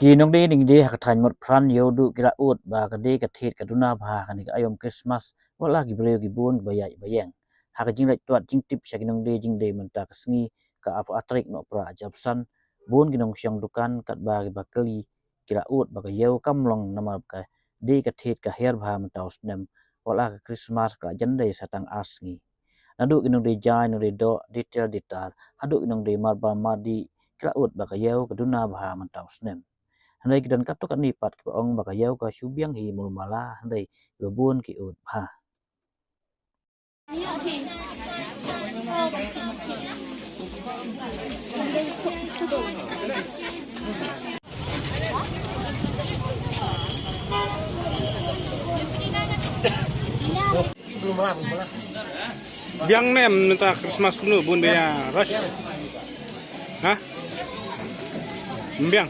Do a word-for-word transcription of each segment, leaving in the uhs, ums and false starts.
Ki nongdie ningdie ha ka thaiñ Motphran ïoh duh ki la ud ba ka die ka thied ka duna bha ha kane ka aïom Christmas, wat la ki briew ki bun kiba ïaid ba ïeng. Ha ka jingleit tuat jingtip sha ki nongdie jingdie mynta ka sngi, ka arphew ar tarik Nohprah arhajar arphew san, bun ki nongshong dukan katba kiba kylli ki la ud ba ka ïew kam long namar ba ka die ka thied ka hiar bha mynta u snem, wat la ka Christmas ka la jan dei sa tang ar sngi. Naduh ki nongdie jaiñ, nongdie doh, die tiar die tar, haduh ki nongdie marbam mardih, ki la ud ba ka ïew ka duna bha mynta u snem. Hynrei ki don katto katne pat kiba ong ba ka ïew ka shu biang hi mul mala, hynrei kiba bun ki ud bha. Biang ne em mynta Christmas kumno, bun be ïa rush? Ha? Biang.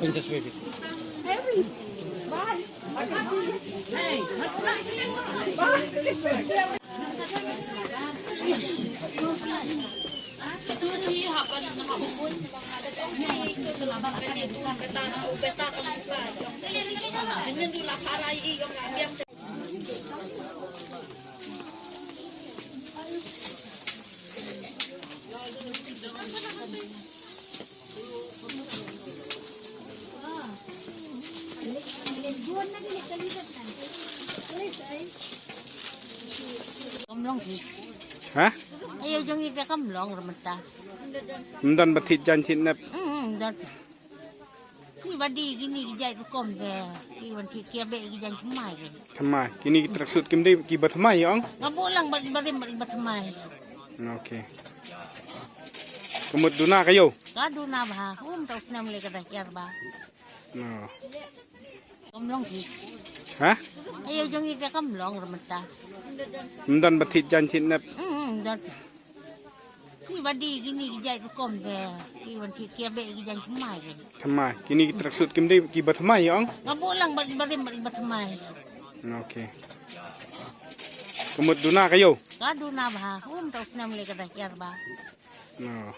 Princess baby. Kam long hi. Ha? Aïu jong i te kam long ruh mynta. Ym don ba thied jaiñ thied nep. Hmm, don. Ki ba die kine ki jait rukom te. Ki ban thied ki ba die ki jaiñ thymmai ki. Thymmai. Kine ki tracksuit kim dei ki ba thymmai ïa ong? Nga buh lang bad ki barim bad ki ba thymmai. Okay. Ka mut duna ka ïew? Ka duna bha. Um, tau snem le ka da kiar bha. No. Kam long hi. Ha? Aïu jong i te kam long ruh mynta. Ym don ba thied jaiñ thied nep. Hmm, don. Ki ba die kine ki jait rukom te. Ki ban thied ki ba die ki jaiñ thymmai ki. Thymmai. Kine ki tracksuit kim dei ki ba thymmai ïa ong? Nga buh lang bad ki barim bad ki ba thymmai. Okay. Ka mut duna ka ïew? Ka duna bha. Um, tau snem le ka da kiar bha. No.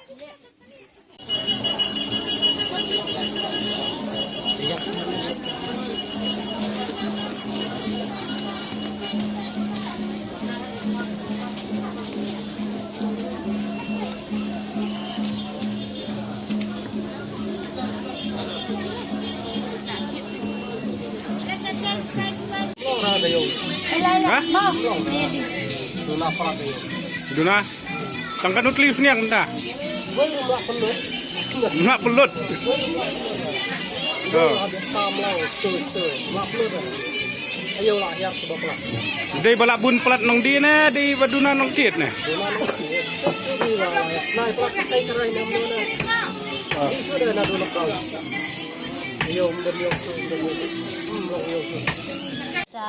Ha? Duna. Tang katno tylli u sniang mynta? Mla pynlut. Oh. Dei ba la bun palat nongdie ne dei ba duna nongthied ne? Sa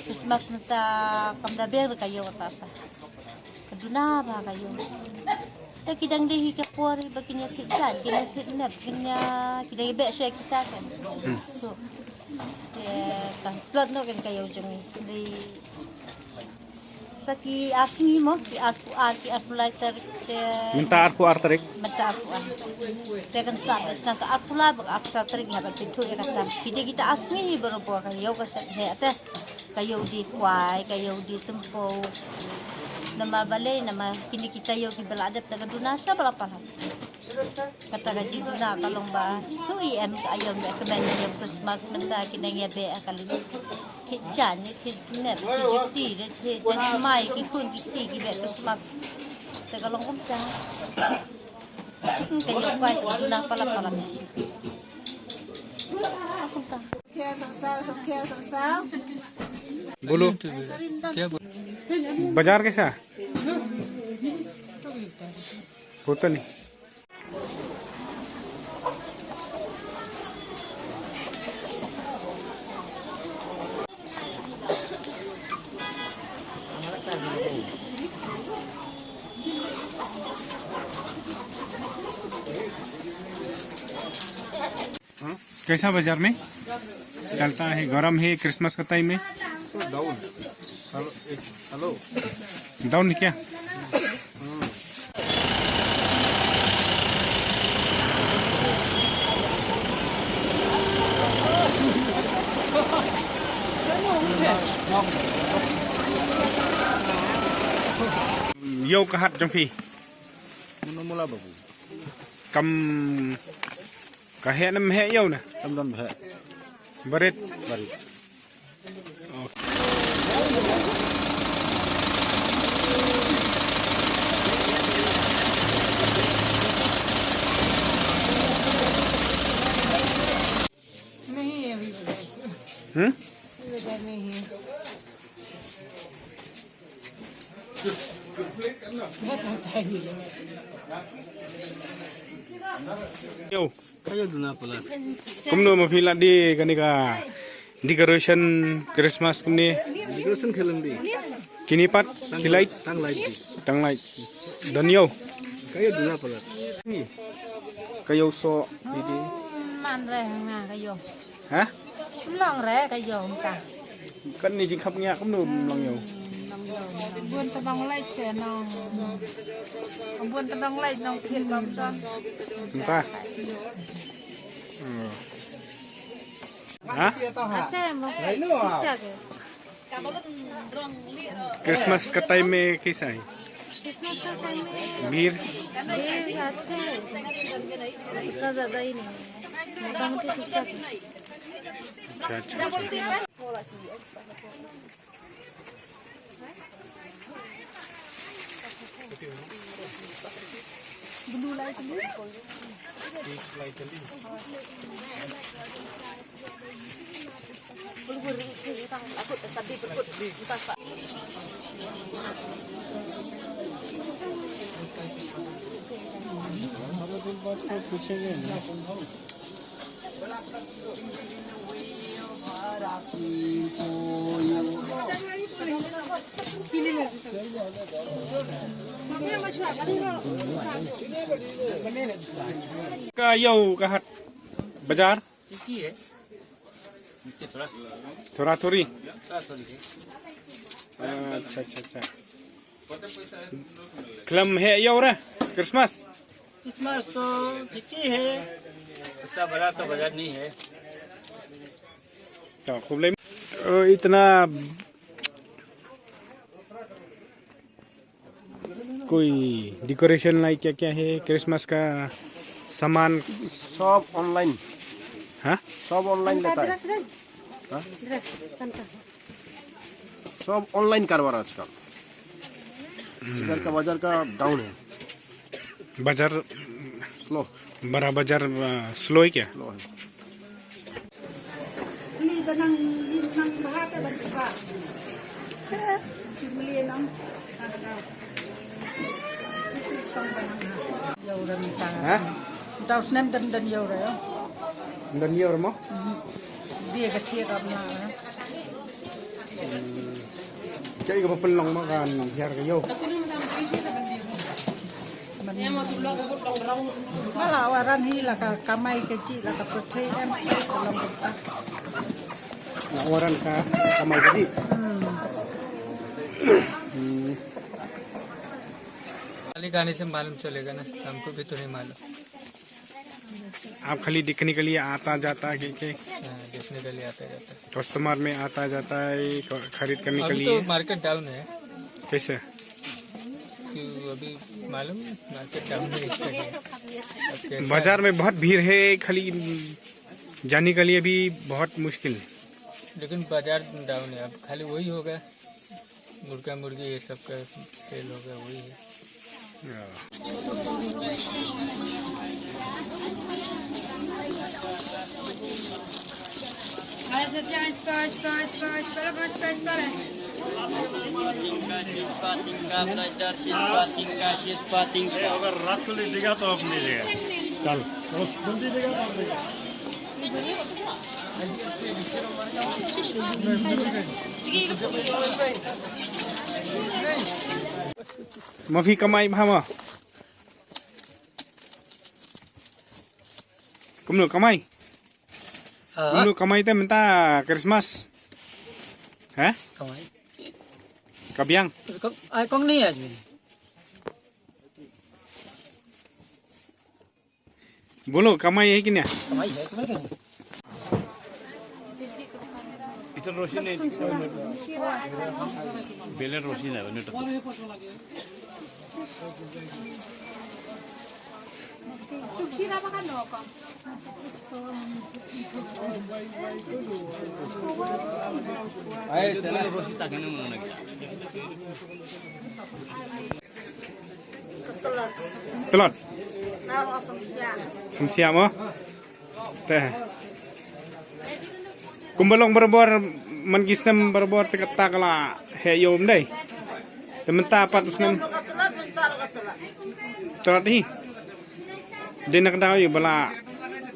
Christmas mynta kam da biang ka ïew kata ta. Ka duna bha ka ïew. Te ki dang dei hi ka por ba kin ïa thied jaiñ, kin ïa thied nep, kin ïa, ki dang beh sha kita kan. So te ka plot noh kan ka ïew jong ngi. Dei sa ki ar sngi mo, ki arphew ar, ki arphew lai tarik te. Mynta arphew ar tarik. Mynta arphew ar. Te kan sa, sa ka arphew lai bad arphew saw tarik nga ba pynthut ïa kata. Ki dei kita ar sngi hi barabor ka ïew ka shet heh te. Ka ïew die kwai, ka ïew die tympew. Namar balei, namar kine kita ïew kiba la dep da ka duna sha ba la palat. Kata ka jingduna ka long ba shu ïa em ka aïom ïa ka ban ïa Christmas mynta ki nang ïa beh ha kali. Ki jan ïa ki net ki juti de ki jan mai ki khun ki ti ki beh Christmas. Te ka long kumta. Ka ïoh kwai ka duna palat palat. Kumta. बोलो। बाजार कैसा? पता नहीं। कैसा बाजार में चलता है? गरम है क्रिसमस का टाइम में? डाउन। हेलो, एक, हेलो। डाउन है क्या? Ïew ka hat jong phi. Mula mula babu. Kam ka heh ne em heh ïew ne? Kam don heh. Barit. Barit. नहीं है अभी बजाए। हम्म? अभी बजाए नहीं है। बहुत होता है ये। Yo. Kayo duna pala. Kumno ma phi la di kani ka decoration Christmas kumne? Decoration khalang di. Kini pat, ki light? Tang light di. Tang light. Don ïew. Kayo duna pala. Ni. Kayo so di di. Man re nga kayo. Ha? Long re kayo ka. Kan ni jingkhap ngia kumno long ïew. Bun tadong light te nong. Bun tadong light nong kit kam son. Entah. Ha? Christmas ka time में कैसा है? भीड़? भीड़ है, अच्छा है। इतना ज्यादा ही नहीं है। मोटा मोटी ठीक ठाक है। अच्छा, अच्छा, अच्छा। पूछेंगे ना। Ka ïew ka hat bazaar. Tiki hai. Niche thoda. Thoda thori. Thoda thori hai. Acha, acha, acha. Khlem heh ïew re Christmas. Christmas to thik hi hai. Aisa bada to bazaar nahi hai. To khublei. Oh, itna कोई डेकोरेशन लाइक क्या क्या है क्रिसमस का सामान? सब ऑनलाइन। हाँ? सब ऑनलाइन लेता है। हाँ? सब ऑनलाइन कारोबार आजकल। इधर का बाजार का डाउन है। बाजार स्लो। बड़ा बाजार, अ, स्लो है क्या? स्लो है। Ïew re mynta. Ha? Mynta u snem dang dang ïew re. Dang ïew re mo? Dia ka thied ap na. Kaei kaba pynlong ma kan hiar ka ïew. Ba la waran hi la ka kamai ka jih la ka pyrthei em ka long ka. La waran ka kamai ka jih. Hmm. खाली गाने से मालूम चलेगा ना, हमको भी तो नहीं मालूम। आप खाली देखने के लिए आता जाता है कि? हाँ, देखने के लिए आता जाता है। कस्टमर में आता जाता है ख-, खरीद करने के लिए? अभी तो मार्केट डाउन है। कैसे? तो अभी मालूम, मार्केट डाउन है इसका। अब कैसा बाजार में बहुत भीड़ है, खाली जाने के लिए भी बहुत मुश्किल है। लेकिन बाजार डाउन है, अब खाली वही होगा, मुर्गा मुर्गी ये सब का सेल होगा, वही है। अगर रात को लेटेगा तो अपनी जगह। चल। Maphi kamai bha ma? Kumno kamai? Ah. Kumno kamai te mynta Christmas? Ha? Kamai. Ka biang. Kong, ai kong ni aja ni. बोलो, कमाई है कि नहीं? कमाई है, तुम्हें क्या? इधर रोशनी नहीं, बेले रोशनी नहीं, उन्हें तो। आए, चला। रोशनी ताकने में ना गया। Tlot. Samthiah mo? Te. Kumba long barabor man ki snem barabor te kata ka la heh ïoh ym dei. Te mynta pat u snem. Tlot hi. Dei na ka daw ïa ba la.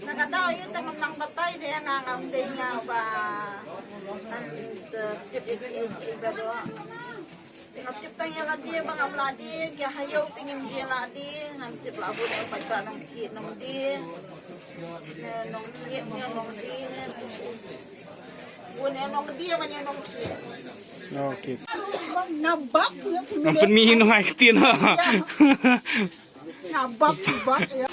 Na ka daw ïa te mynlang batai dei nga ngam dei nga ba. Nan te tip ïa ki ïa ki ba do. Ngam tip tang ïa lade ba ngam lade, ki ha ïew te ngim die lade, ngam tip la bun ïa paidbah Nongthied Nongdie. Ne Nongthied ne Nongdie ne. Bun ïa Nongdie ban ïa Nongthied. Okay. Ngam bap ïa phi. Ngam pynmih hi nong ai ktien ha. Ngam bap bap ïa.